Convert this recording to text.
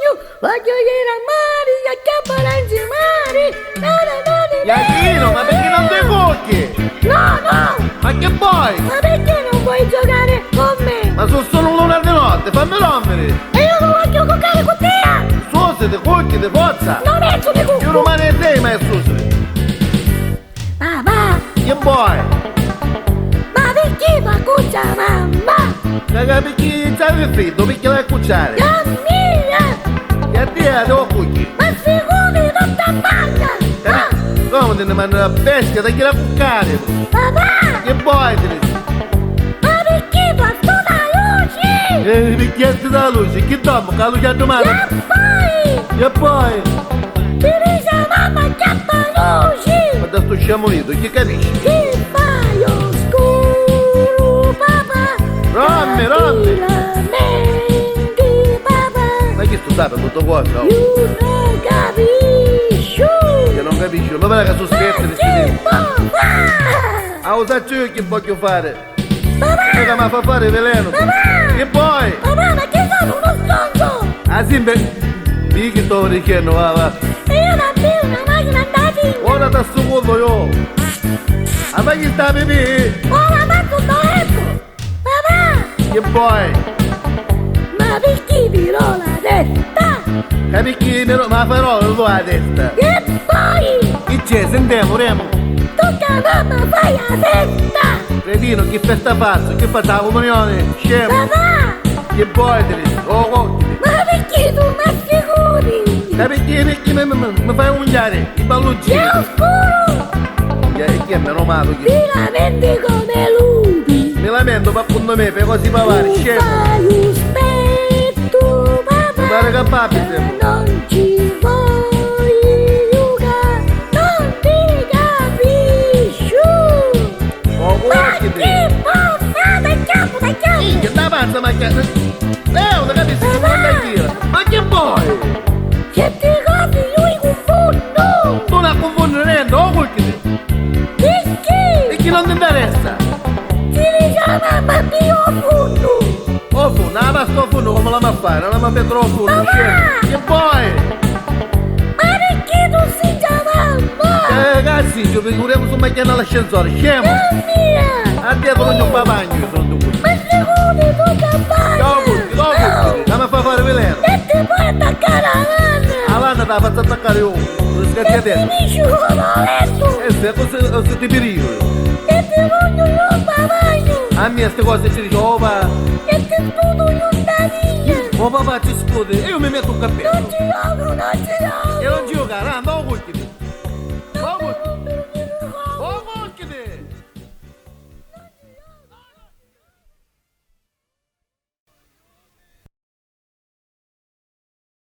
sugnu, vogghiu jiri a mari, acchiappa aranci mari, na na na na Iachino, ma perché non ti cucchi? No, no! Ma che vuoi? Ma perché non vuoi giocare con me? Ma sono solo l'una di notte, fammi dormire! E io non voglio giocare con te! Susiti, cucchiti, forza! Non mezzo di Io cucco! romano sei, ma è susiti! Papà, Che vuoi? ma perché fa cuccia mamma? Raga, perché c'hai freddo, perché l'hai a cucciare? La mia! E a te devo cucchi? Ma figuri tutta banda! Ah, Come te ne mando la bestia, da chi la cuccare? papà! Che vuoi? Te ne- Ma perché fa tutta la luce? Perché ti dà la luce? Chi dorme? Che la luce a domani? E poi! E poi? Ti dice mamma acchiappa luce! Ma da sto sciamolito, chi capisci? Che fai oscuro papà? Rommi, rommi. Ti lamenti papà? Ma chi sto sapendo tutto cosa? oh? Io non capisco! Che non capisci, ma guarda che sono Ma scherzi che questi tempi. può fare? Ah, lo saccio io che voglio fare. Papà! Mica mi fa fare veleno. Papà! Che poi? Papà, ma che sono uno stronzo! Ah sì, beh. Di che sto dicendo, va, va. E io non più una macchina andata Ora ti assumo io. Ah, ma chi sta pipì? Ora faccio letto! Papà! Che vuoi? Ma perché mi la testa? Capisci? Ma farò la testa. E poi! Che c'è? Sentiamo, Remo. Tutta mamma fai la festa! Cretino, che festa faccio? Che faccio la comunione? Scemo. Papà! Che vuoi? te ne- Oh, oh. Ma perché tu mi assicuri? Perché, perché mi fai unghare? I palloncini. È oscuro! E chi è meno male? Chi? Ti lamenti come lupi! Mi lamento, ma appunto me, per così pavare, Tu scemo. fai un spetto, papà! Mi pare che papi sembra. Non ci vuoi giocare, non ti capisco! Oh, Ma guarda che possa, da chiamo, da chiamo! Che da pazza, ma che... non capisci, Papà! non da gira. Ma che vuoi? Certe cose io li confondo! Tu la confondi niente, oh, cucchiti. Perché? E chi non ti interessa? Ti dice mamma più fondo! Oh, funno, la pasta al funno come la ma fare? Non la ma mettere al funno, Papà! scemo. Che vuoi? Ma perché tu sei già mamma? Ragazzi, ci figuriamo su macchina all'ascensore, scemo. La mia! A dietro non c'è un papagno, sono tu. Ma secondo tu da Ciao, cucchi, ciao, cucchi. La ma fa fare veleno. E ti puoi attaccare la lana! La lana te la faccio attaccare io. Non scherzi E ti adesso. misci con la letto! E se così se ti pericolo. E ti voglio io papagno! A me queste cose ci dice, oh va, E ti sputo io da via! oh papà ci scusi, e io mi metto un Non cappello. ci gioco, non